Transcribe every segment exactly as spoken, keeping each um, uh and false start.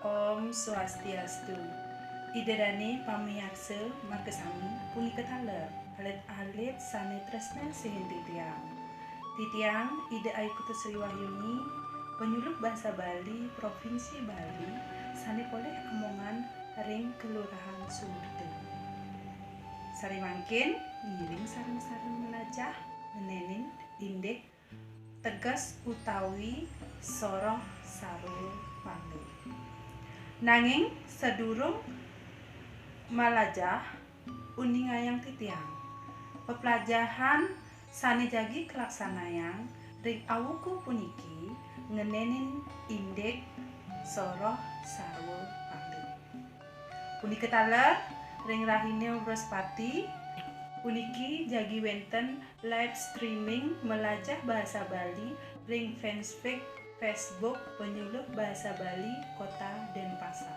Om Swastiastu. Ida dane pamiarsa margasami, punika taler alit-alit sane tresna sihin titiang. Titiang Ida Ayu Kuta Sri Wahyuni, penyuluh basa Bali Provinsi Bali, sane polih amongan ring Kelurahan Sumurta. Sane mangkin ngiring sareng-sareng malajah ngenenin indik teges utawi soroh sarwa pala. Nanging sadurung malajah, uningayang titiang, peplajahan sane jagi kalaksanayang ring awuku puniki ngenenin indik soroh sarwa pala. Punika taler ring rahina Wrespati puniki jagi wenten live streaming malajah basa Bali ring fanspage Facebook Penyuluh Bahasa Bali Kota Denpasar.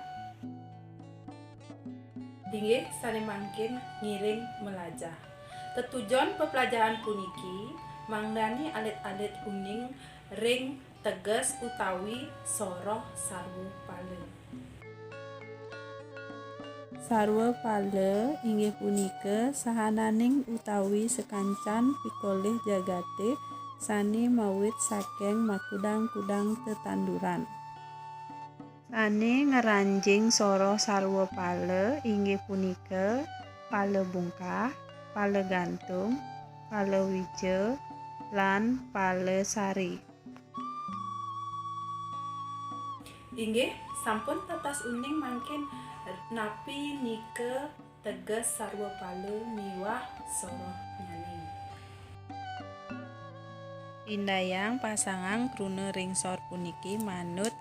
Inggih sane mangkin ngiring malajah. Tetujon peplajahan puniki mangdane alit-alit uning ring teges utawi soroh sarwa pala. Sarwa pala inggih punika sahananing utawi sakancan pikolih jagate sane mawit saking makudang-kudang tetanduran. Sane ngranjing soroh sarwa pala inggih punika pala bungkah, pala gantung, pala wija, lan pala sari. Inggih, sampun tatas uning mangkin napi nika teges sarwa pala miwah sorohnyane. Indayang pasangang kruna ring sor puniki manut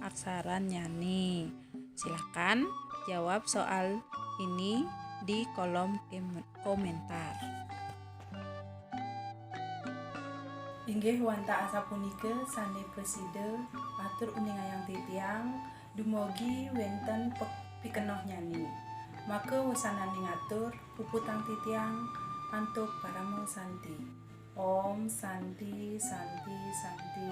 aksaranyane. Silakan jawab soal ini di kolom em-, komentar. Inggih wantah asapunika sane prasida atur uningayang titiang dumugi wenten pe-, pikenohnyane. Maka wasananing atur puputang titiang antuk parama santi. Om Santi, Santi, Santi.